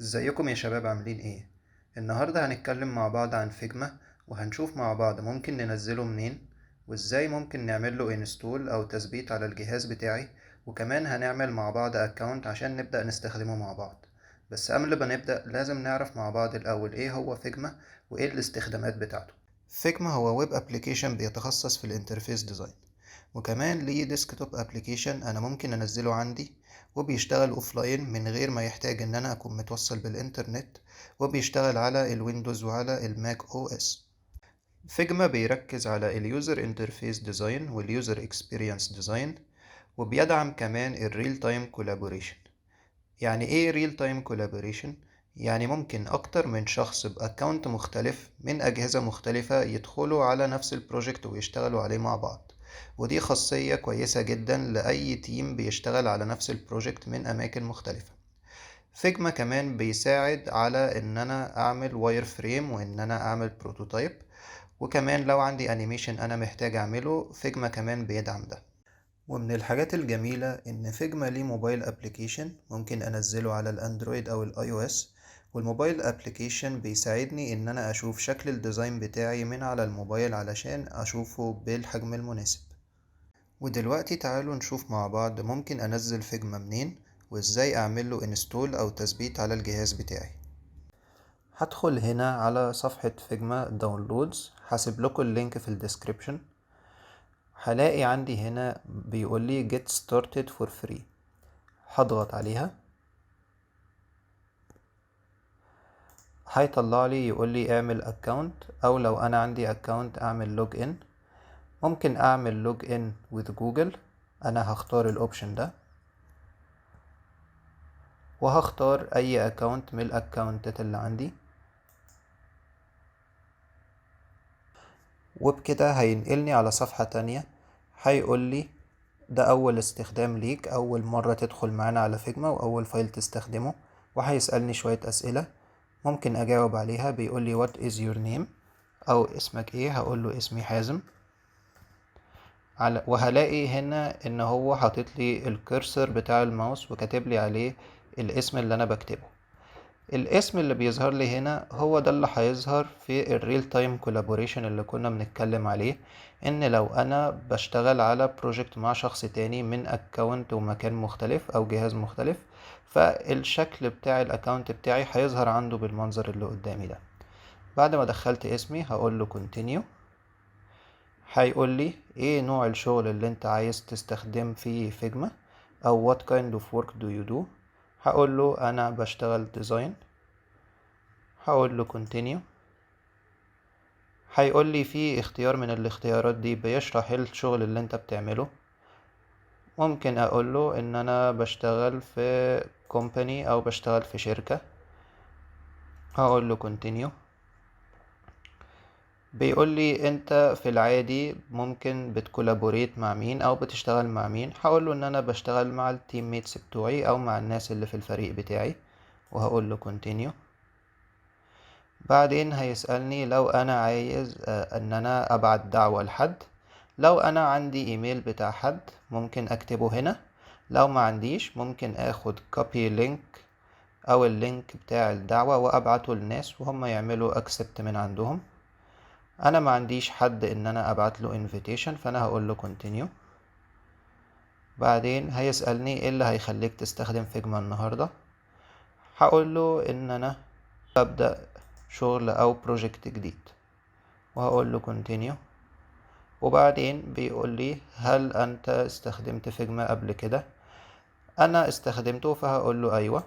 ازيكم يا شباب، عاملين ايه؟ النهاردة هنتكلم مع بعض عن Figma، وهنشوف مع بعض ممكن ننزله منين وازاي ممكن نعمل له install او تثبيت على الجهاز بتاعي، وكمان هنعمل مع بعض account عشان نبدأ نستخدمه مع بعض. بس قبل ما نبدأ لازم نعرف مع بعض الاول ايه هو Figma وايه الاستخدامات بتاعته. Figma هو web application بيتخصص في ال interface design، وكمان ليه desktop application انا ممكن انزله عندي، وبيشتغل offline من غير ما يحتاج ان انا اكون متوصل بالانترنت، وبيشتغل على ال Windows وعلى ال Mac OS. Figma بيركز على ال user interface design وال user experience design، وبيدعم كمان ال real time collaboration. يعني ايه real time collaboration؟ يعني ممكن اكتر من شخص ب account مختلف من اجهزة مختلفة يدخلوا على نفس ال project ويشتغلوا عليه مع بعض، ودي خاصية كويسة جدا لأي team بيشتغل على نفس ال project من أماكن مختلفة. Figma كمان بيساعد على إن أنا أعمل wireframe وإن أنا أعمل prototype، وكمان لو عندي animation أنا محتاج أعمله Figma كمان بيدعم ده. ومن الحاجات الجميلة إن Figma ليه mobile application ممكن أنزله على ال Android أو ال iOS، وال mobile application بيساعدني إن أنا أشوف شكل ال design بتاعي من على الموبايل علشان أشوفه بالحجم المناسب. ودلوقتي تعالوا نشوف مع بعض ممكن أنزل Figma منين وإزاي أعمل له install أو تثبيت على الجهاز بتاعي. هدخل هنا على صفحة Figma downloads، هسيب لكم ال link في ال description. هلاقي عندي هنا بيقول لي get started for free، هضغط عليها هيطلع لي يقول لي اعمل account، او لو انا عندي account اعمل log in. ممكن اعمل log in with Google، انا هختار ال option ده وهختار اي account من ال accountات اللي عندي، وبكده هينقلني على صفحة تانية. هيقول لي ده اول استخدام ليك، اول مرة تدخل معانا على Figma واول file تستخدمه، وهيسألني شوية اسئلة ممكن اجاوب عليها. بيقول لي what is your name او اسمك ايه، هقول له اسمي حازم. وهلاقي هنا ان هو حاطط لي ال cursor بتاع الماوس وكاتب لي عليه الاسم اللي انا بكتبه. الاسم اللي بيظهر لي هنا هو ده اللي هيظهر في ال real time collaboration اللي كنا بنتكلم عليه، ان لو انا بشتغل على project مع شخص تاني من account ومكان مختلف او جهاز مختلف، فالشكل بتاع ال account بتاعي هيظهر عنده بالمنظر اللي قدامي ده. بعد ما دخلت اسمي هقول له continue، هيقول لي ايه نوع الشغل اللي انت عايز تستخدم فيه Figma او what kind of work do you do. هقول له انا بشتغل design، هقول له continue. هيقول لي في اختيار من الاختيارات دي بيشرح الشغل اللي انت بتعمله. ممكن اقول له ان انا بشتغل في company او بشتغل في شركة، هقول له continue. بيقول لي انت في العادي ممكن بت collaborate مع مين او بتشتغل مع مين. هقول له ان انا بشتغل مع ال teammates بتوعي او مع الناس اللي في الفريق بتاعي، وهقول له continue. بعدين هيسألني لو انا عايز ان انا ابعت دعوة لحد. لو انا عندي ايميل بتاع حد ممكن اكتبه هنا، لو ما عنديش ممكن اخد copy link او ال link بتاع الدعوة وابعته للناس وهم يعملوا accept من عندهم. انا ما عنديش حد ان انا ابعت له invitation، فانا هقول له continue. بعدين هيسألني ايه اللي هيخليك تستخدم Figma النهاردة. هقول له ان انا ببدأ شغل او project جديد، وهقول له continue. وبعدين بيقول لي هل انت استخدمت Figma قبل كده؟ انا استخدمته، فهقول له ايوه،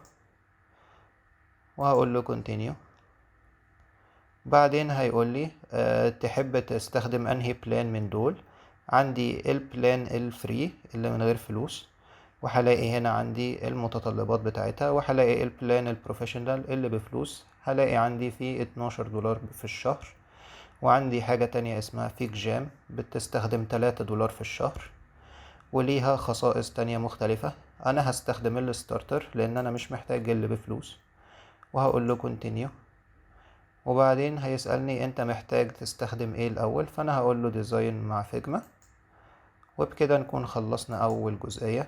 وهقول له continue. بعدين هيقول لي تحب تستخدم انهي plan من دول. عندي ال plan ال free اللي من غير فلوس، وهلاقي هنا عندي المتطلبات بتاعتها، وهلاقي ال plan ال professional اللي بفلوس، هلاقي عندي فيه اتناشر دولار في الشهر. وعندي حاجة تانية اسمها FigJam بتستخدم تلاتة دولار في الشهر، وليها خصائص تانية مختلفة. أنا هستخدم ال starter لأن أنا مش محتاج اللي بفلوس، وهقول له continue. وبعدين هيسألني أنت محتاج تستخدم إيه الأول، فأنا هقول له design مع Figma. وبكده نكون خلصنا أول جزئية.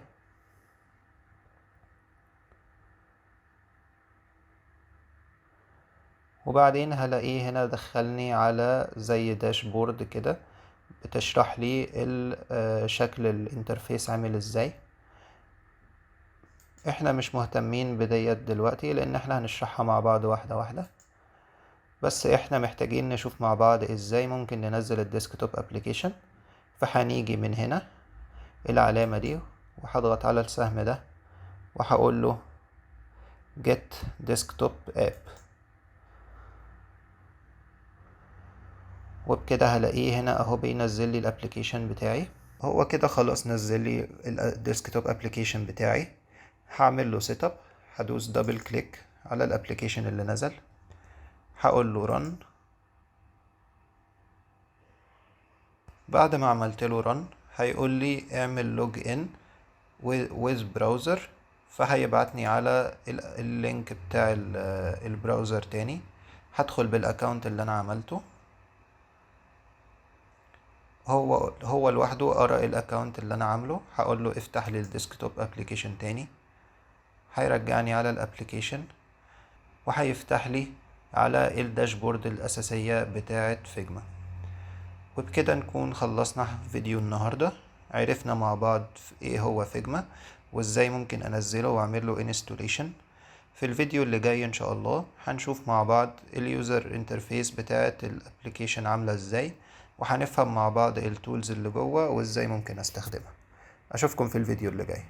وبعدين هلاقيه هنا دخلني على زي dashboard كده بتشرح لي شكل ال interface عامل ازاي. احنا مش مهتمين بديت دلوقتي لان احنا هنشرحها مع بعض واحدة واحدة، بس احنا محتاجين نشوف مع بعض ازاي ممكن ننزل ال desktop application. فهنيجي من هنا العلامة دي وهضغط على السهم ده وهقول له get desktop app، وبكده هلاقيه هنا اهو بينزل لي ال application بتاعي. هو كده خلاص نزل لي ال desktop application بتاعي. هعمل له setup، هدوس double click على ال application اللي نزل، هقول له run. بعد ما عملت له run هيقول لي اعمل log in with browser، فهيبعتني على ال link بتاع ال browser تاني. هدخل بال account اللي انا عملته، هو لوحده قرأ ال account اللي انا عامله. هقول له افتح لي ال desktop application تاني، هيرجعني على ال application وهيفتح لي على ال dashboard الاساسية بتاعة Figma. وبكده نكون خلصنا فيديو النهاردة، عرفنا مع بعض ايه هو Figma وازاي ممكن انزله واعمل له installation. في الفيديو اللي جاي ان شاء الله هنشوف مع بعض ال user interface بتاعة ال application عاملة ازاي، وهنفهم مع بعض ال tools اللي جوه وازاي ممكن استخدمها. اشوفكم في الفيديو اللي جاي.